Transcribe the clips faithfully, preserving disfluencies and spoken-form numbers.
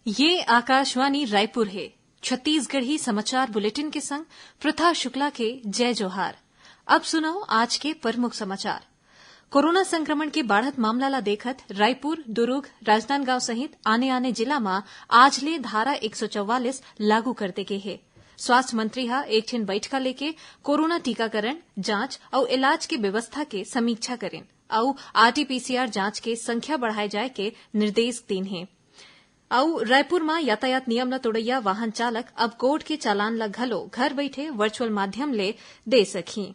ये आकाशवाणी रायपुर हे। छत्तीसगढ़ी समाचार बुलेटिन के संग प्रथा शुक्ला के जय जोहार। अब सुनव आज के प्रमुख समाचार। कोरोना संक्रमण के बाढ़त मामला ला देखत रायपुर, दुरूग, राजनांदगांव सहित आने-आने जिला म आज ले धारा एक सौ चौवालीस लागू कर दे गे हे। स्वास्थ्य मंत्री ह एक ठिन बइठका लेके कोरोना टीकाकरण, जांच अउ इलाज के व्यवस्था के समीक्षा करिन अउ आरटीपीसीआर जांच के संख्या बढ़ाए जाए के निर्देश दीन हे। अउ रायपुर म यातायात नियम ल तोड़इया वाहन चालक अब कोर्ट के चालान ल घलो घर बइठे वर्चुअल माध्यम ले दे सकही।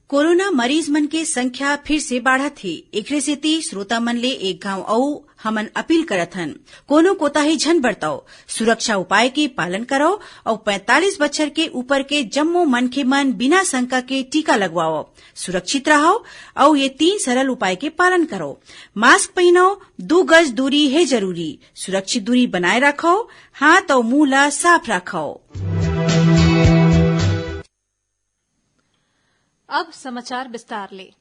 कोरोना मरीज मन के संख्या फिर से बाढ़त हे, एकरे सेती श्रोता मन ले एक घांव अउ हमन अपील करत हन, कोनो कोताही झन बरतव, सुरक्षा उपाय के पालन करव अउ पैंतालीस बछर के ऊपर के जम्मो मनखे मन बिना शंका के टीका लगवाव। सुरक्षित रहव अउ ये तीन सरल उपाय के पालन करव। मास्क पहिनव, दू गज दूरी हे जरूरी, सुरक्षित दूरी बनाए राखव, हाथ अउ मुंह ला साफ राखव। अब समाचार विस्तार ले।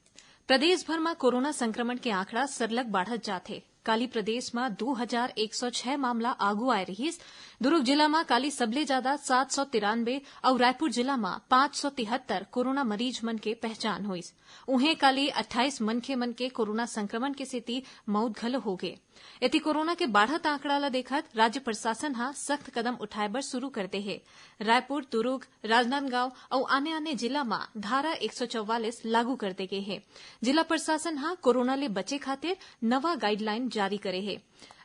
प्रदेश भर म कोरोना संक्रमण के आंकड़ा सरलग बाढ़त जात हे। काली प्रदेश म दू हजार एक सौ छह मामला आगू आए रिहिस। दुरूग जिला म काली सबले जादा सात सौ तिरानबे अउ रायपुर जिला म पांच सौ तिहत्तर कोरोना मरीज मन के पहचान होइस। उहें, काली अट्ठाईस मनखे मन के कोरोना संक्रमण के सेती मउत घलो होगे। एती, कोरोना के बाढ़त आंकड़ा ल देखत राज्य प्रशासन ह सख्त कदम उठाए बर शुरू कर दे हे। रायपुर, दुरूग, राजनांदगांव अउ आने-आने जिला म धारा एक सौ चौवालीस लागू कर दे गे हे। जिला प्रशासन ह कोरोना ले बचे खातिर नवा गाइडलाइन जारी करे हे।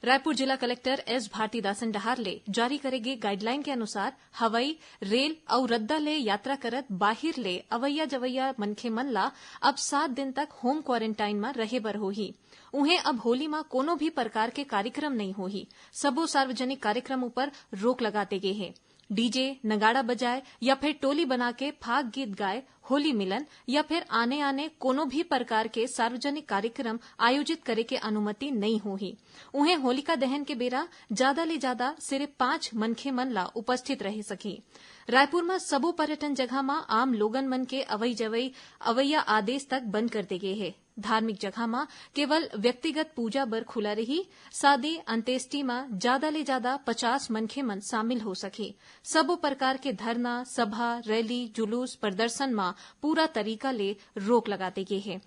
रायपुर जिला कलेक्टर एस भारतीदासन डहार ले जारी करे गे गाइडलाइन के अनुसार हवई, रेल अउ रद्दा ले यात्रा करत बाहिर ले अवइया-जवइया मनखे मन ला अब सात दिन तक होम क्वारंटाइन म रहे बर होही। उहें, अब होली म कोनो भी प्रकार के कार्यक्रम नइ होही। सबो सार्वजनिक कार्यक्रम ऊपर रोक लगा दे गे हे। डीजे, नगाड़ा बजाए या फिर टोली बना के फाग गीत गाए, होली मिलन या फिर आने-आने कोनो भी प्रकार के सार्वजनिक कार्यक्रम आयोजित करे के अनुमति नइ होही। उहें, होलिका दहन के बेरा जादा ले जादा सिरिफ पांच मनखे मन ला उपस्थित रह सकही। रायपुर म सबो पर्यटन जगह म आम लोगन मन के अवई-जवई अवइया आदेश तक बंद कर दे गे हे। धार्मिक जगह म केवल व्यक्तिगत पूजा बर खुला रही। शादी, अंत्येष्टि म जादा ले जादा पचास मनखे मन शामिल हो सकही। सबो प्रकार के धरना, सभा, रैली, जुलूस, प्रदर्शन म पूरा तरीका ले रोक लगा दे गे हे।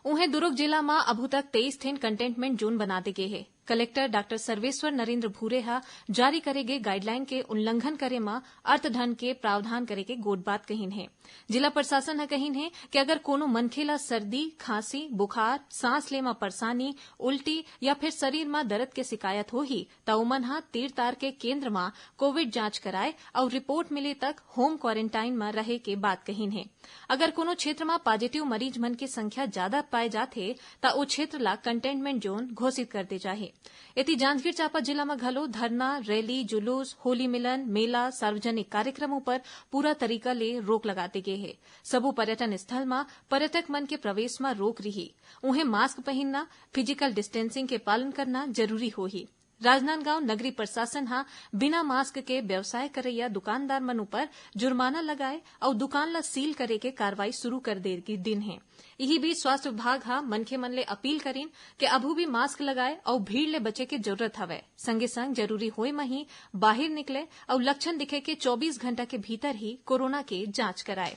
उहें, दुरूग जिला म अभू तक तेईस ठिन कंटेनमेंट जोन बना दे गे हे। कलेक्टर डॉक्टर सर्वेश्वर नरेंद्र भूरे ह जारी करे गे गाइडलाइन के उल्लंघन करे म अर्थदंड के प्रावधान करे के गोठ बात कहिन हे। जिला प्रशासन ह कहिन हे कि अगर कोनो मनखे ला सर्दी, खांसी, बुखार, सांस ले म परेशानी, उल्टी या फिर शरीर म दर्द के शिकायत होही, त ओमन ह तीर-तार के केंद्र म कोविड जांच कराए अउ रिपोर्ट मिले तक होम क्वारंटाइन म रहे के बात कहिन हे। अगर कोनो क्षेत्र म पॉजिटिव मरीज मन के संख्या जादा पाए जाथे, त ओ क्षेत्र ला कंटेनमेंट जोन घोषित कर दे जाही। एती, जांजगीर चांपा जिला म घलो धरना, रैली, जुलूस, होली मिलन, मेला, सार्वजनिक कार्यक्रम ऊपर पूरा तरीका ले रोक लगा दे गे हे। सबो पर्यटन स्थल म पर्यटक मन के प्रवेश म रोक रिही। उहें, मास्क पहिनना, फिजिकल डिस्टेंसिंग के पालन करना जरूरी होही। राजनांदगांव नगरी प्रशासन ह बिना मास्क के व्यवसाय करइया दुकानदार मन ऊपर जुर्माना लगाए अउ दुकान ल सील करे के कार्रवाई शुरू कर दे गे दिन हे। इही बीच, स्वास्थ्य विभाग ह मनखे मन ले अपील करिन कि अभू भी मास्क लगाए अउ भीड़ ले बचे के जरूरत हवय। संगे संग जरूरी होय म ही बाहिर निकले अउ लक्षण दिखे के चौबीस घंटा के भीतर ही कोरोना के जांच कराए।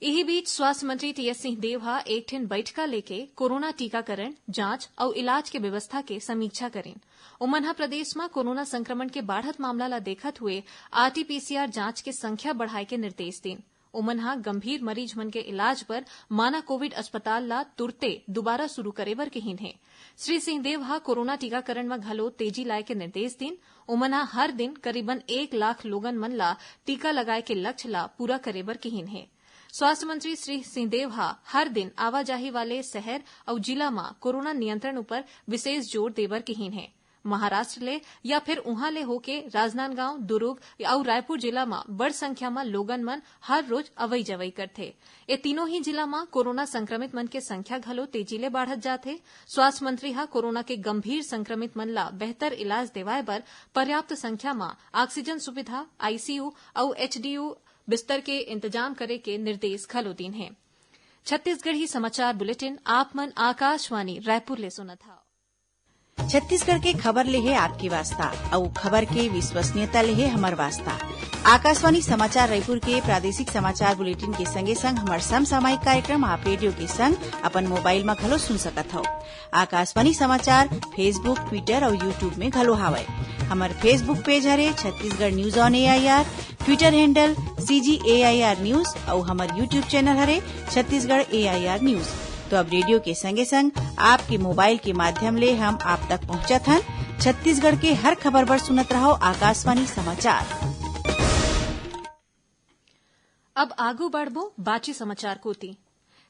इही बीच, स्वास्थ्य मंत्री टीएस सिंहदेव ह एक ठिन बइठका लेके कोरोना टीकाकरण, जांच अउ इलाज के व्यवस्था के समीक्षा करिन। ओमन ह प्रदेश म कोरोना संक्रमण के बाढ़त मामला ल देखत हुए आरटीपीसीआर जांच के संख्या बढ़ाए के निर्देश दीन। ओमन ह गंभीर मरीज मन के इलाज बर माना कोविड अस्पताल ल तुरते दुबारा शुरू करे बर कहिन हे। श्री सिंहदेव ह कोरोना टीकाकरण म घलो तेजी लाए के निर्देश दीन। ओमन ह हर दिन करीबन एक लाख लोगन मन ल टीका लगाए के लक्ष्य ल पूरा करे बर कहिन हे। स्वास्थ्य मंत्री श्री सिंहदेव ह हर दिन आवाजाही वाले शहर अउ जिला म कोरोना नियंत्रण ऊपर विशेष जोर देबर किहीन हे। महाराष्ट्र ले या फिर उहां ले होके राजनांदगांव, दुरूग अउ रायपुर जिला म बड़ संख्या म लोगन मन हर रोज अवई-जवई करथे। ए तीनों ही जिला म कोरोना संक्रमित मन के संख्या घलो तेजी ले बाढ़त जात हे। स्वास्थ्य मंत्री ह कोरोना के गंभीर संक्रमित मन ल बेहतर इलाज देवाय बर पर्याप्त संख्या म ऑक्सीजन सुविधा, आईसीयू अउ एचडीयू बिस्तर के इंतजाम करे के निर्देश घलो दीन हे। छत्तीसगढ़ी समाचार बुलेटिन आप मन आकाशवाणी रायपुर ले सुनत हव। छत्तीसगढ़ के खबर ले हे आपके वास्ता, अउ खबर के विश्वसनीयता ले हे हमर वास्ता। आकाशवाणी समाचार रायपुर के प्रादेशिक समाचार बुलेटिन के संगे संग हमर समसामयिक कार्यक्रम आप रेडियो के संग अपन मोबाइल म घलो सुन सकत हव। आकाशवाणी समाचार Facebook, Twitter अउ YouTube में घलो हावय। हमर Facebook पेज हरे Chhattisgarh news on AIR, Twitter handle CG AIR news अउ हमर YouTube चैनल हरे छत्तीसगढ़ एआईआर न्यूज। तो अब रेडियो के संगे संग आपके मोबाइल के माध्यम ले हम आप तक पहुंचत हन। छत्तीसगढ़ के हर खबर बर सुनत रहव आकाशवाणी समाचार। अब आगू बढ़बो बाची समाचार कोति।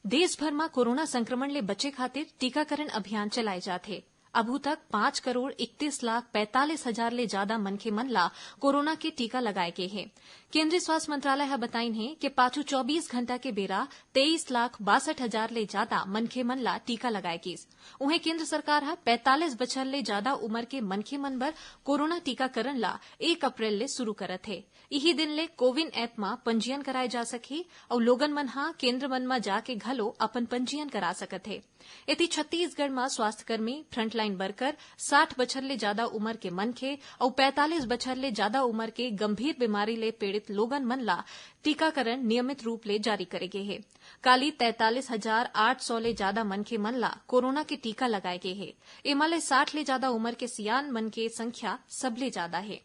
देश भर म कोरोना संक्रमण ले बचे खातिर टीकाकरण अभियान चलाए जात हे। अभू तक पाँच करोड़ इकतीस लाख पैंतालीस हजार ले जादा मनखे मन ला कोरोना के टीका लगाए गे हे। केंद्रीय स्वास्थ्य मंत्रालय ह बताइन हे कि पाछू चौबीस घंटा के बेरा तेईस लाख बासठ हजार ले जादा मनखे मन ला टीका लगाए गिस। उहें, केंद्र सरकार ह पैंतालीस बछर ले जादा उमर के मनखे मन बर कोरोना टीकाकरण ला एक अप्रैल ले शुरू करत हे। इही दिन ले कोविन ऐप म पंजीयन कराए जा सकही अउ लोगन मन ह केंद्र मन म जाके घलो अपन पंजीयन करा सकत हे। एती छत्तीसगढ़ म स्वास्थ्यकर्मी, फ्रंटलाइन वर्कर, साठ बछर ले जादा उमर के मनखे अउ पैंतालीस बछर ले जादा उमर के गंभीर बीमारी ले पीड़ित लोगन मन ला टीकाकरण नियमित रूप ले जारी करे गे हे। काली तैंतालीस हजार आठ सौ ले जादा मनखे मन ला कोरोना के टीका लगाए गे हे। एमा ले साठ ले जादा उमर के सियान मन के संख्या सबले जादा हे।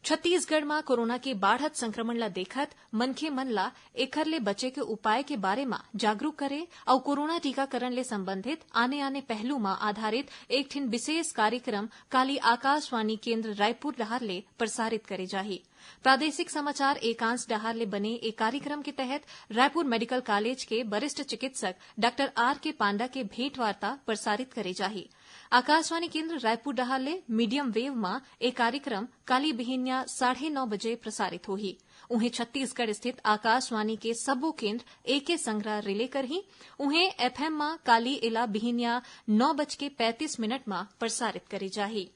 छत्तीसगढ़ म कोरोना के बाढ़त संक्रमण ला देखत मनखे मन ला एखर ले बचे के उपाय के बारे म जागरूक करे अउ कोरोना टीकाकरण ले संबंधित आने-आने पहलू म आधारित एक ठिन विशेष कार्यक्रम काली आकाशवाणी केंद्र रायपुर डहार ले प्रसारित करे जाही। प्रादेशिक समाचार एकांश डहार ले बने ए कार्यक्रम के तहत रायपुर मेडिकल कॉलेज के वरिष्ठ चिकित्सक डॉक्टर आर के पांडा के भेंटवार्ता प्रसारित करे जाही। आकाशवाणी केंद्र रायपुर डहार ले मीडियम वेव म ए कार्यक्रम काली बिहिनिया साढ़े नौ बजे प्रसारित होही। उहें, छत्तीसगढ़ स्थित आकाशवाणी के सबो केंद्र एके संघरा रिले करही। उहें, एफएम म काली एला बिहिनिया नौ बज के पैंतीस मिनट म प्रसारित करे जाही।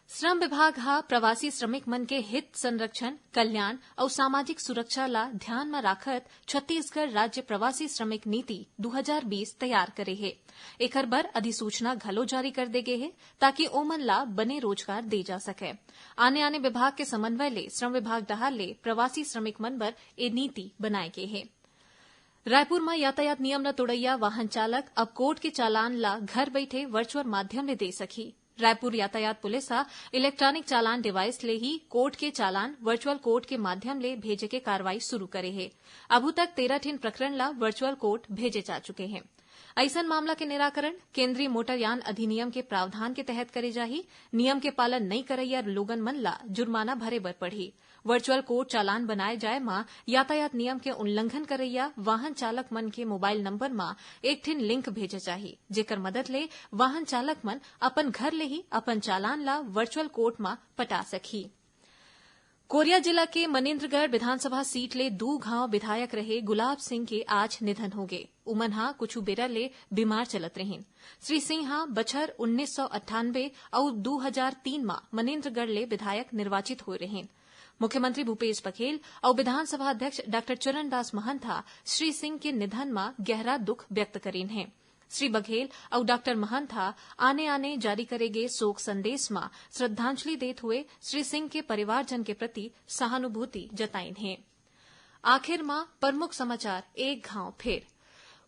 श्रम विभाग ह प्रवासी श्रमिक मन के हित संरक्षण, कल्याण अउ सामाजिक सुरक्षा ला ध्यान म राखत छत्तीसगढ़ राज्य प्रवासी श्रमिक नीति दू हजार बीस तैयार करे हे। एखर बर अधिसूचना घलो जारी कर दे गे हे, ताकि ओमन ला बने रोजगार दे जा सकय। आने-आने विभाग के समन्वय ले श्रम विभाग डहार ले प्रवासी श्रमिक मन बर ए नीति बनाए गे हे। रायपुर म यातायात नियम ल तोड़इया वाहन चालक अब कोर्ट के चालान ल घर बइठे वर्चुअल माध्यम ले दे सकही। रायपुर यातायात पुलिस ह इलेक्ट्रॉनिक चालान डिवाइस ले ही कोर्ट के चालान वर्चुअल कोर्ट के माध्यम ले भेजे के कार्रवाई शुरू करे हे। अभू तक तेरह ठिन प्रकरण ल वर्चुअल कोर्ट भेजे जा चुके हे। अइसन मामला के निराकरण केंद्रीय मोटरयान अधिनियम के प्रावधान के तहत करे जाही। नियम के पालन नइ करइया लोगन मन ल जुर्माना भरे बर पड़ही। वर्चुअल कोर्ट चालान बनाए जाए म यातायात नियम के उल्लंघन करइया वाहन चालक मन के मोबाइल नंबर म एक ठिन लिंक भेजे जाही, जेकर मदद ले वाहन चालक मन अपन घर ले ही अपन चालान ला वर्चुअल कोर्ट म पटा सकही। कोरिया जिला के मनेन्द्रगढ़ विधानसभा सीट ले दू घांव विधायक रहे गुलाब सिंह के आज निधन होगे। उमन ह कुछु बेरा ले बीमार चलत रहिन। श्री सिंह ह बछर उन्नीस सौ अट्ठानबे अउ दू हजार तीन म मनेन्द्रगढ़ ले विधायक निर्वाचित होए रहिन। मुख्यमंत्री भूपेश बघेल अउ विधानसभा अध्यक्ष डॉक्टर चरणदास महंत ह श्री सिंह के निधन म गहरा दुख व्यक्त करिन हे। श्री बघेल अउ डॉक्टर महंत ह आने-आने जारी करे गे शोक संदेश म श्रद्धांजलि देत हुए श्री सिंह के परिवारजन के प्रति सहानुभूति जताइन हे। आखिर म प्रमुख समाचार एक घांव फेर।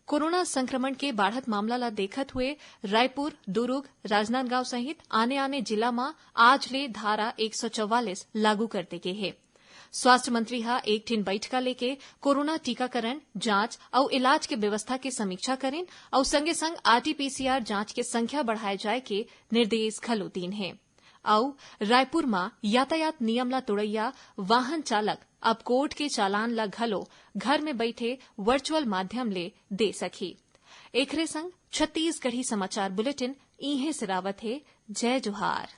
कोरोना संक्रमण के बाढ़त मामला ला देखत हुए रायपुर, दुरूग, राजनांदगांव सहित आने-आने जिला म आज ले धारा एक सौ चौवालीस लागू कर दे गे हे। स्वास्थ्य मंत्री ह एक ठिन बइठका लेके कोरोना टीकाकरण, जांच अउ इलाज के व्यवस्था के समीक्षा करिन अउ संगे-संग आरटीपीसीआर जांच के संख्या बढ़ाए जाए के निर्देश घलो दीन हे। अउ रायपुर म यातायात नियम ला तोड़इया वाहन चालक अब कोर्ट के चालान ला घलो घर में बइठे वर्चुअल माध्यम ले दे सकही। एखरे संग छत्तीसगढ़ी समाचार बुलेटिन इहें सिरावत हे। जय जोहार।